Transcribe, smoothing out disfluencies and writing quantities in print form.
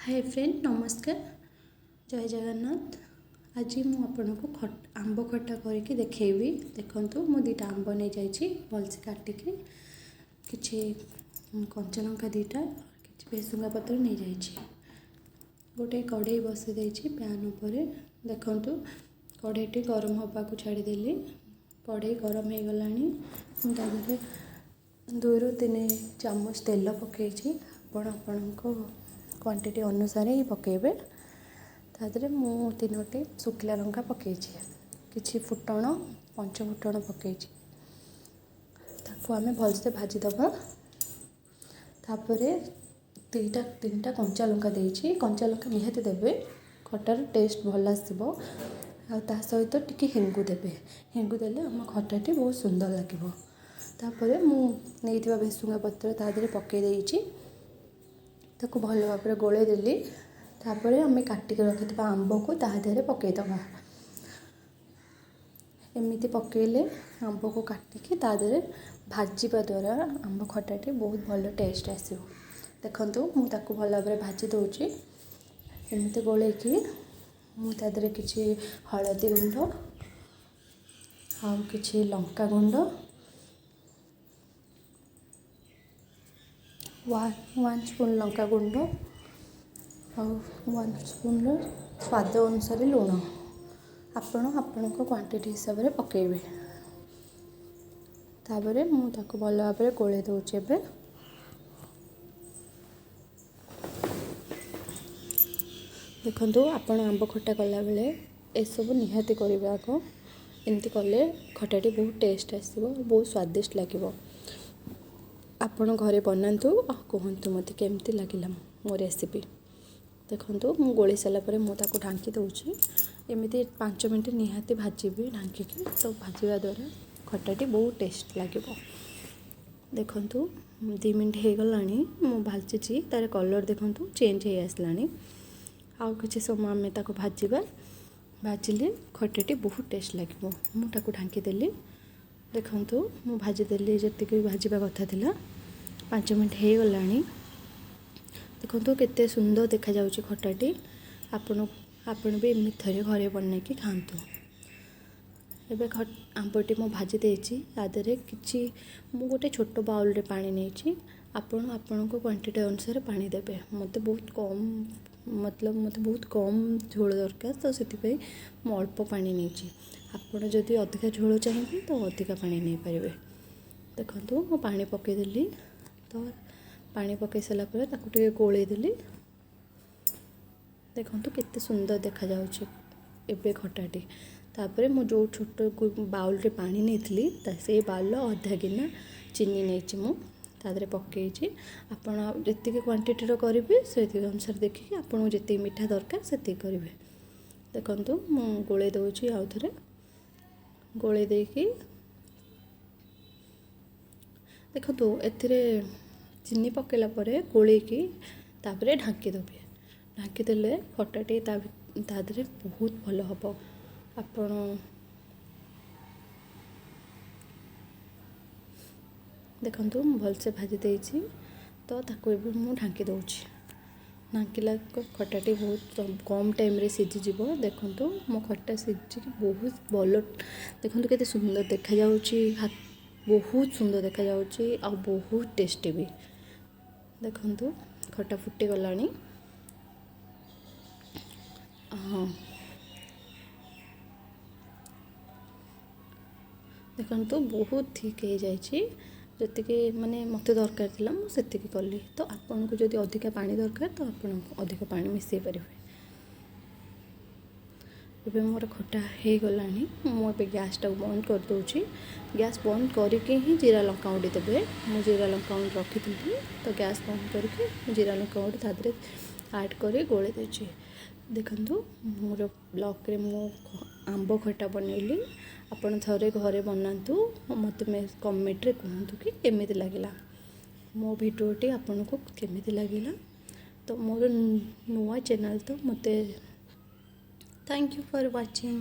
ହାଏ friend, ନମସ୍କାର, ଜୟ ଜଗନ୍ନାଥ। ଆଜି ମୁଁ ଆପଣଙ୍କୁ ଆମ୍ବ ଖଟା କରିକି ଦେଖେଇବି। ଦେଖନ୍ତୁ, ମୁଁ 2ଟା ଆମ୍ବ ନେଇଯାଇଛି ଭଲସେ କାଟିକି, କିଛି କଞ୍ଚା ଲଙ୍କା 2ଟା, କିଛି ଭେସୁଙ୍ଗା ପତ୍ର ନେଇଯାଇଛି। ଗୋଟେ କଢ଼େଇ ବସାଇ ଦେଇଛି ପ୍ୟାନ୍ ଉପରେ। ଦେଖନ୍ତୁ, କଢ଼େଇଟି ଗରମ ହେବାକୁ ଛାଡ଼ିଦେଲି। କଢ଼େଇ ଗରମ ହେଇଗଲାଣି। ମୁଁ ତା ଦେହରେ 2ରୁ 3 ଚାମଚ ତେଲ ପକାଇଛି। ଆପଣ ଆପଣଙ୍କ କ୍ୱାଣ୍ଟିଟି ଅନୁସାରେ ହିଁ ପକାଇବେ। ତା ଦେହରେ ମୁଁ 3ଟି ଶୁଖିଲା ଲଙ୍କା ପକାଇଛି, କିଛି ଫୁଟଣ, ପଞ୍ଚ ଫୁଟଣ ପକାଇଛି। ତାକୁ ଆମେ ଭଲସେ ଭାଜିଦେବା। ତାପରେ 2ଟା 3ଟା କଞ୍ଚା ଲଙ୍କା ଦେଇଛି। କଞ୍ଚା ଲଙ୍କା ନିହାତି ଦେବେ, ଖଟାର ଟେଷ୍ଟ ଭଲ ଆସିବ। ଆଉ ତା ସହିତ ଟିକେ ହେଙ୍ଗୁ ଦେବେ। ହେଙ୍ଗୁ ଦେଲେ ଆମ ଖଟାଟି ବହୁତ ସୁନ୍ଦର ଲାଗିବ। ତାପରେ ମୁଁ ନେଇଥିବା ଭେସୁଙ୍ଗା ପତ୍ର ତା ଦେହରେ ପକାଇ ଦେଇଛି। ତାକୁ ଭଲ ଭାବରେ ଗୋଳେଇ ଦେଲି। ତାପରେ ଆମେ କାଟିକି ରଖିଥିବା ଆମ୍ବକୁ ତା ଦେହରେ ପକାଇଦେବା। ଏମିତି ପକାଇଲେ, ଆମ୍ବକୁ କାଟିକି ତା ଦେହରେ ଭାଜିବା ଦ୍ୱାରା ଆମ୍ବ ଖଟାଟି ବହୁତ ଭଲ ଟେଷ୍ଟ ଆସିବ। ଦେଖନ୍ତୁ, ମୁଁ ତାକୁ ଭଲ ଭାବରେ ଭାଜି ଦେଉଛି। ଏମିତି ଗୋଳେଇକି ମୁଁ ତା ଦେହରେ କିଛି ହଳଦୀ ଗୁଣ୍ଡ ଆଉ କିଛି ଲଙ୍କା ଗୁଣ୍ଡ, 1 ସ୍ପୁନ୍ ଲଙ୍କା ଗୁଣ୍ଡ ଆଉ 1 ସ୍ପୁନ୍ର ସ୍ୱାଦ ଅନୁସାରେ ଲୁଣ, ଆପଣ ଆପଣଙ୍କ କ୍ୱାଣ୍ଟିଟି ହିସାବରେ ପକାଇବେ। ତାପରେ ମୁଁ ତାକୁ ଭଲ ଭାବରେ ଗୋଳେଇ ଦେଉଛି ଏବେ। ଦେଖନ୍ତୁ, ଆପଣ ଆମ୍ବ ଖଟା କଲାବେଳେ ଏସବୁ ନିହାତି କରିବେ ଆଗ। ଏମିତି କଲେ ଖଟାଟି ବହୁତ ଟେଷ୍ଟ ଆସିବ, ବହୁତ ସ୍ୱାଦିଷ୍ଟ ଲାଗିବ। ଆପଣ ଘରେ ବନାନ୍ତୁ ଆଉ କୁହନ୍ତୁ ମୋତେ କେମିତି ଲାଗିଲା ମୋ ରେସିପି। ଦେଖନ୍ତୁ, ମୁଁ ଗୋଳେଇ ସାରିଲା ପରେ ମୁଁ ତାକୁ ଢାଙ୍କି ଦେଉଛି। ଏମିତି 5 ମିନିଟ୍ ନିହାତି ଭାଜିବି ଢାଙ୍କିକି। ତ ଭାଜିବା ଦ୍ୱାରା ଖଟାଟି ବହୁତ ଟେଷ୍ଟ ଲାଗିବ। ଦେଖନ୍ତୁ, 2 ମିନିଟ୍ ହେଇଗଲାଣି ମୁଁ ଭାଜିଛି। ତା'ର କଲର୍ ଦେଖନ୍ତୁ, ଚେଞ୍ଜ ହେଇ ଆସିଲାଣି। ଆଉ କିଛି ସମୟ ଆମେ ତାକୁ ଭାଜିବା। ଭାଜିଲେ ଖଟାଟି ବହୁତ ଟେଷ୍ଟ ଲାଗିବ। ମୁଁ ତାକୁ ଢାଙ୍କିଦେଲି। ଦେଖନ୍ତୁ, ମୁଁ ଭାଜିଦେଲି ଯେତିକି ଭାଜିବା କଥା ଥିଲା। 5 ମିନିଟ୍ ହେଇଗଲାଣି। ଦେଖନ୍ତୁ, କେତେ ସୁନ୍ଦର ଦେଖାଯାଉଛି ଖଟାଟି। ଆପଣ ବି ଏମିତି ଥରେ ଘରେ ବନେଇକି ଖାଆନ୍ତୁ। ଏବେ ଆମ୍ବଟି ମୁଁ ଭାଜି ଦେଇଛି। ତା ଦେହରେ କିଛି ମୁଁ ଗୋଟେ ଛୋଟ ବାଉଲରେ ପାଣି ନେଇଛି। ଆପଣ ଆପଣଙ୍କ କ୍ୱାଣ୍ଟିଟି ଅନୁସାରେ ପାଣି ଦେବେ। ମୋତେ ବହୁତ କମ୍, ମତଲବ ମୋତେ ବହୁତ କମ୍ ଝୋଳ ଦରକାର, ତ ସେଥିପାଇଁ ମୁଁ ଅଳ୍ପ ପାଣି ନେଇଛି। ଆପଣ ଯଦି ଅଧିକା ଝୋଳ ଚାହିଁବେ ତ ଅଧିକା ପାଣି ନେଇପାରିବେ। ଦେଖନ୍ତୁ, ମୁଁ ପାଣି ପକାଇଦେଲି। ତ ପାଣି ପକାଇ ସାରିଲା ପରେ ତାକୁ ଟିକେ ଗୋଳେଇ ଦେଲି। ଦେଖନ୍ତୁ, କେତେ ସୁନ୍ଦର ଦେଖାଯାଉଛି ଏବେ ଖଟାଟି। ତାପରେ ମୁଁ ଯେଉଁ ଛୋଟ ବାଉଲରେ ପାଣି ନେଇଥିଲି, ତା ସେଇ ବାଉଲର ଅଧା ଗିନା ଚିନି ନେଇଛି, ମୁଁ ତା ଦେହରେ ପକାଇଛି। ଆପଣ ଯେତିକି କ୍ୱାଣ୍ଟିଟିର କରିବେ, ସେତିକି ଅନୁସାରେ ଦେଖିକି ଆପଣଙ୍କୁ ଯେତିକି ମିଠା ଦରକାର ସେତିକି କରିବେ। ଦେଖନ୍ତୁ, ମୁଁ ଗୋଳେଇ ଦେଉଛି। ଆଉ ଥରେ ଗୋଳେଇ ଦେଇକି ଦେଖନ୍ତୁ, ଏଥିରେ ଚିନି ପକାଇଲା ପରେ ଗୋଳେଇକି ତାପରେ ଢାଙ୍କି ଦେବେ। ଢାଙ୍କିଦେଲେ ଖଟାଟି ତା ଦେହରେ ବହୁତ ଭଲ ହେବ। ଆପଣ ଦେଖନ୍ତୁ, ମୁଁ ଭଲସେ ଭାଜି ଦେଇଛି। ତ ତାକୁ ଏବେ ମୁଁ ଢାଙ୍କି ଦେଉଛି। ଢାଙ୍କିଲା ଖଟାଟି ବହୁତ କମ୍ ଟାଇମ୍ରେ ସିଝିଯିବ। ଦେଖନ୍ତୁ, ମୋ ଖଟା ସିଝିକି ବହୁତ ଭଲ। ଦେଖନ୍ତୁ, କେତେ ସୁନ୍ଦର ଦେଖାଯାଉଛି। ବହୁତ ସୁନ୍ଦର ଦେଖାଯାଉଛି ଆଉ ବହୁତ ଟେଷ୍ଟି ବି। ଦେଖନ୍ତୁ, ଖଟା ଫୁଟିଗଲାଣି। ହଁ, ଦେଖନ୍ତୁ, ବହୁତ ଥିକ୍ ହେଇଯାଇଛି। ଯେତିକି ମାନେ ମୋତେ ଦରକାର ଥିଲା, ମୁଁ ସେତିକି କଲି। ତ ଆପଣଙ୍କୁ ଯଦି ଅଧିକା ପାଣି ଦରକାର, ତ ଆପଣ ଅଧିକ ପାଣି ମିଶାଇ ପାରିବେ। ଏବେ ମୋର ଖଟା ହେଇଗଲାଣି। ମୁଁ ଏବେ ଗ୍ୟାସ୍ଟାକୁ ବନ୍ଦ କରିଦେଉଛି। ଗ୍ୟାସ୍ ବନ୍ଦ କରିକି ହିଁ ଜିରା ଲଙ୍କା ଗୁଣ୍ଡ ଦେବେ। ମୁଁ ଜିରା ଲଙ୍କା ଗୁଣ୍ଡ ରଖିଥିଲି, ତ ଗ୍ୟାସ୍ ବନ୍ଦ କରିକି ମୁଁ ଜିରା ଲଙ୍କା ଗୁଣ୍ଡ ତା ଦେହରେ ଆଡ଼୍ କରି ଗୋଳେଇ ଦେଇଛି। ଦେଖନ୍ତୁ, ମୋର ବ୍ଲଗ୍ରେ ମୁଁ ଆମ୍ବ ଖଟା ବନେଇଲି। ଆପଣ ଥରେ ଘରେ ବନାନ୍ତୁ, ମୋତେ କମେଣ୍ଟରେ କୁହନ୍ତୁ କି କେମିତି ଲାଗିଲା ମୋ ଭିଡ଼ିଓଟି, ଆପଣଙ୍କୁ କେମିତି ଲାଗିଲା। ତ ମୋର ନୂଆ ଚ୍ୟାନେଲ୍, ତ ମୋତେ thank you for watching.